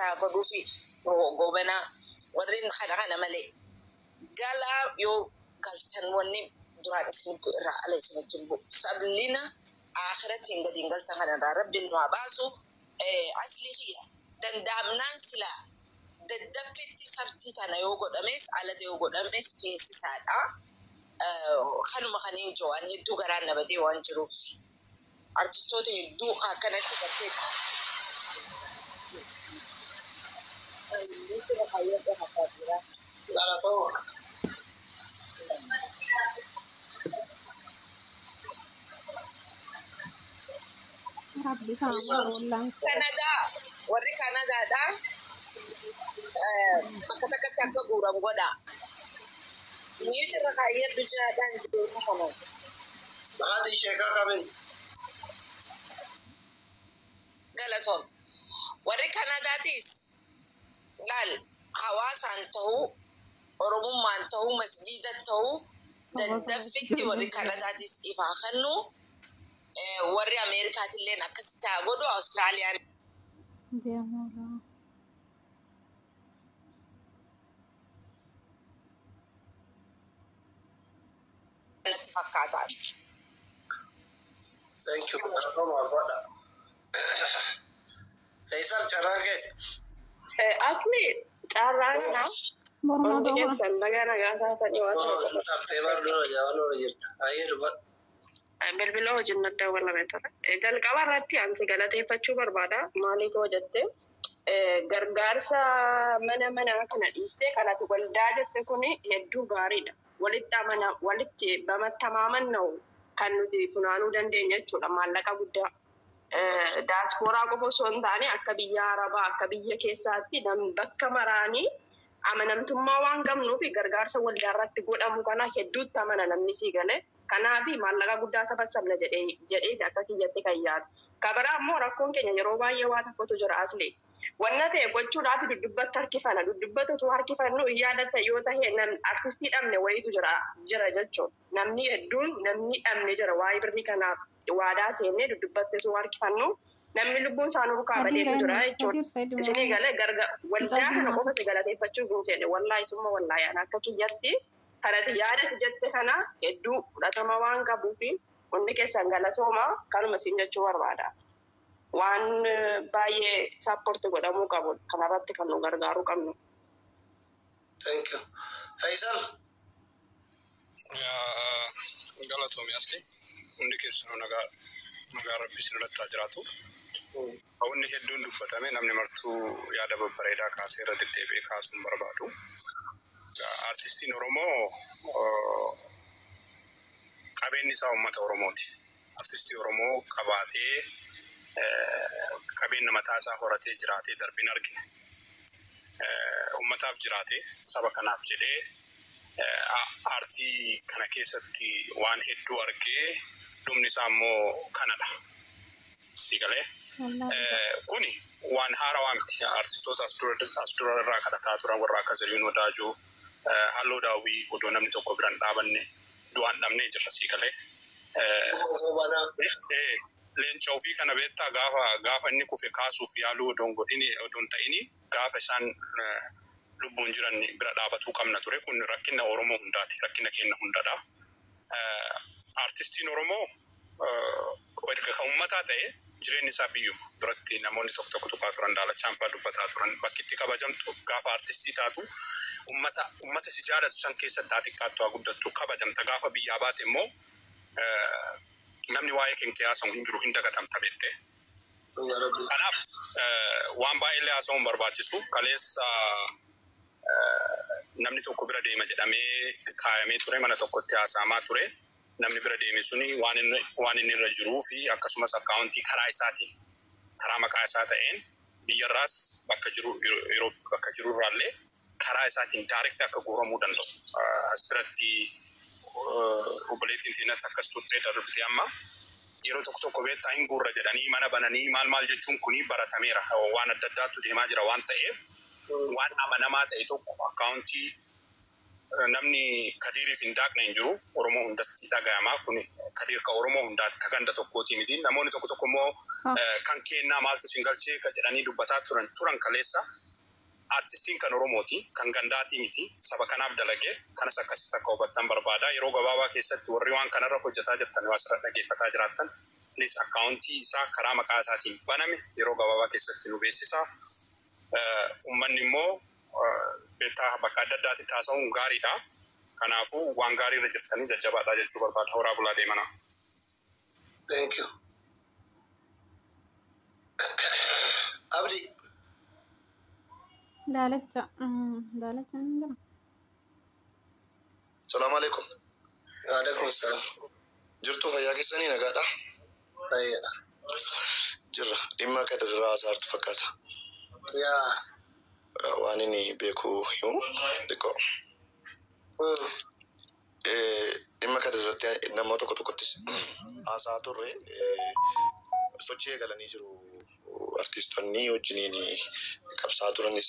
Rahmataa godhuufi Goobanaa warreen kana kana malee galaa yoo galtan wanni duraan isin bu'u irraa ala isinitti hin bu'u. Sablina akhiratti hin gadi hin galtan kanarraa Rabbiin nu haa baasu. Aslii kiyya danda'amnaan silaa daddaffitti sabtii tana yoo godhames alada yoo godhames feesisaadha. Kanuma kaniin jiru hedduu garaan na badee waan jiruuf. Artistoota hedduu akkanatti gartee Galatoo. Rabbi isaa wallaan. Kanadaa warri Kanadaadha bakka takkatti akka guuran godha. Mute irra kaayyadhu jaadhaan jiru kana. Haadhi sheekaa kamin. Galatoon. Warri Kanadaatis laal hawaasaan ta'uu Oromummaan ta'uu masgiida ta'uu daddaffitti warri Kanadaatis ifaa kennu warri Ameerikaatilleen akkasitti haa godhu Awustiraaliyaan Deemuudha. natti fakkaata. Thank you. Galatoo maafadha. Faisal carraan keessa. Asli carraan kana Mormaa hundi ta'uu keessan nagaa nagaa taatanii waan ta'eef. Tarteebaan dura jaawwan dura jirta. Baay'ee dubbadhu. Bilbila hojiin adda walame ture. Jalqaba irratti ansi galateeffachuu barbaada. Maaliif hoo jette gargaarsa mana manaa kana dhiistee kanatti waldaa jette kuni hedduu gaariidha. Walitti amana walitti bamattamaamannu kan nuti funaanuu dandeenya jechuudha maallaqa guddaa. Daaspooraa qofa osoo hin taane akka biyya Arabaa akka biyya keessaatti namni bakka maraanii amanamtummaa waan qabnuuf gargaarsa waldaa irratti godhamu kana hedduutti amana namni sii galee. Kanaaf maallaqa guddaa sabassabna jedhee jedheeti akka kiyyatti kan yaadu. Kabaraa immoo rakkoon keenya yeroo baay'ee waa tokkotu jira asli. Wanna ta'e gochuudhaaf duddubbatti harkifana. Duddubbatti utuu harkifannu hin yaadatta yoo ta'e namni artistii dhabne wayitu jira jira jechuudha. Namni hedduun namni dhabne jira waa'ee birrii kanaaf waadaa seennee duddubbatti utuu harkifannu namni lubbuun isaa nu rukaa badeetu jira jechuudha. Isinii galee garga waldaa kana qofa si galateeffachuuf hin seenne wallaahi summa wallaahi ana akka kiyyatti kanatti yaada jette kana hedduu fudhatama waan qabuuf hundi keessan galatooma kanuma siin jechuu barbaada. Waan baay'ee sappoorti godhamuu qabu kanarratti kan nu gargaaruu qabnu. Thank you. Faisal. Galatoomi asli hundi keessanuu nagaa nagaa rabbi isin irratti haa jiraatu. Wanni hedduun dubbatame namni martuu yaada babbareedaa kaasee irra deddeebi'ee kaasuun barbaadu. Artistiin Oromoo qabeenyi isaa uummata Oromooti. Artistii Oromoo qabaatee qabeenya mataa isaa horatee jiraatee darbin argina. Uummataaf jiraatee saba kanaaf jedhee aartii kana keessatti waan hedduu argee dhumni isaa immoo kanadha. Si galee? Kuni waan haarawaa miti. Artistoota as dura irraa kadhataa turan warra akka Zarihuun Wadaajoo, Halloo Daawwii odoo namni tokko biraan dhaabanne du'aan dhabnee jirra si galee. Leenca ofii kana beektaa gaafa gaafa inni kufe kaasuuf yaaluu odoon godhini odoon ta'ini gaafa isaan lubbuun jiran bira dhaabatuu qabna ture kun rakkina Oromoo hundaati rakkina keenya hundadha. Artistiin Oromoo erga kan uummataa ta'e jireenyi isaa biyyuma duratti namoonni tokko tokko tuqaa turan daalachaan fa'aa dubbataa turan bakki itti kabajamtu gaafa artistii taatu ummata ummata si jaalatu san keessatti haa xiqqaattu haa guddattu kabajamta gaafa biyyaa baate immoo namni waa'ee keenya haasa'u hin jiru hin dagatamta beektee. Kanaaf waan baay'eellee haasa'uun barbaachisu kaleessa namni tokko bira deema jedhamee kaayamee ture mana tokkotti haasa'amaa ture. Namni bira deeme suni waan inni irra jiruu fi akkasumas akkaawuntii karaa isaatiin karaa maqaa isaa ta'een biyyarraas bakka jiru yeroo bakka jirurraallee karaa isaatiin direct akka guuramuu danda'u. As biratti obboleettiin teenyatti akkas turtee darbite amma yeroo tokko tokko beektaa hin guurra jedhanii mana bananii maal maal jechuun kuni baratameera waan adda addaatu deemaa jira waan ta'eef waan amanamaa ta'e tokko akkaawuntii Namni Kadiiriif hin daaqne hin jiru. Oromoo hundatti dhaga'ama. Kun Kadiir ka Oromoo hundaati, ka ganda tokkooti miti. Namoonni tokko tokko immoo kan kennaa maaltu sin galchee ka jedhanii dubbataa turan kaleessa. Artistiin kan Oromooti, kan gandaatii miti. Saba kanaaf dalagee kanas akkasitti akka hubattan barbaada. Yeroo gabaabaa keessatti warri waan kanarra hojjetaa jirtan, waan asirra dhaggeeffataa jiraattan, please akkaawuntii isaa karaa maqaa isaatiin baname yeroo gabaabaa keessatti nu beeksisa. Uummanni immoo beektaa bakka adda addaatti taasisuun gaariidha. Kanaafuu waan gaarii irra jirtanii jajjabaadha jechuu barbaada. Horaa bulaa deemanaa. Thank you. Abdi. Daalacha. Daalacha ni jira. Salaamu alaikum. Waalaikum salaam. Jirtu, fayyaa keessanii, nagaadha? Fayyaa. Jirra. Dhimma Kadirraa haasa'artu fakkaata. Yaa. Waan inni beeku himu xiqqoo. Dhimma Kadirratti namoota tokko tokkottis haasa'aa turre, sochii eegalanii jiru. Artiistonni wajjiniin qabsaa turanis,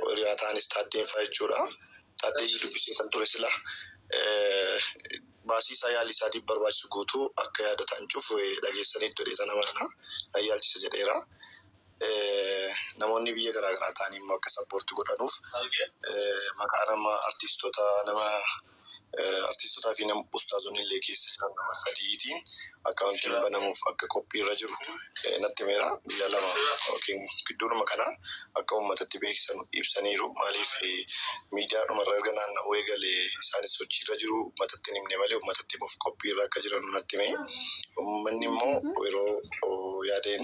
hiriyaa ta'anis, taaddeen fa'aa jechuudha. Taaddee dubbisee kan ture sila. Baasii isaa yaalii isaatiif barbaachisu guutuu akka yaadatan cuuf dhageessaniitti odheeta nama kana na yaalchisa jedheera. Namoonni biyya garaa garaa ta'anii immoo akka support godhanuuf maqaa nama artiistota, nama artiistotaa fi nama ustaazonni illee keessa jiran nama sadiitiin akkaawuntiin banamuuf akka qophii irra jiru natti himeera. Guyyaa 2 yookiin gidduudhuma kana akka uummatatti beeksisan ibsaniiru. Maaliif, miidiyaadhuma irra erga naanna'uu eegalee isaanis sochii irra jiru, uummatatti hin himne malee uummatatti himuuf qophii irra akka jiran natti hime. Uummanni immoo yeroo yaadeen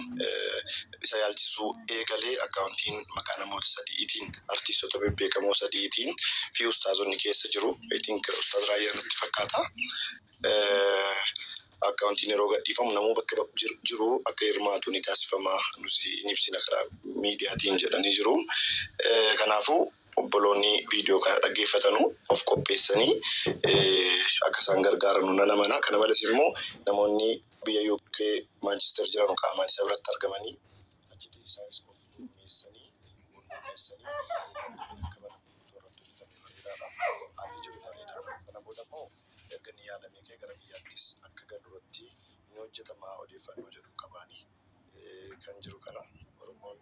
isa yaalchisuu eegalee akkaawuntiin maqaa namoota sadiitiin, artiistota bebbeekamoo sadiitiin fi ustaazonni keessa jiru. I think Ustaaz Raayyaa natti fakkaata. Akkaawuntiin yeroo gadhiifamu namuu bakka jiru akka hirmaatu ni taasifama. Nus ni ibsina karaa miidiyaatiin jedhanii jiru. Kanaafuu obboloonni viidiyoo kana dhaggeeffatanu of qopheessanii akka isaan gargaaran nan amana. Kana malees immoo namoonni biyya UK Manchester jiran qaamaan isa biratti argamanii achitti isaanis of gurmeessanii akka banamu irratti hojjetame bareedaadha. Haalli jiru bareedaadha. Kana booda immoo erga inni yaalamee ka'ee gara biyyaattis akka galu irratti ni hojjetama odeeffannoo jedhu qabaanii kan jiru kana Oromoon.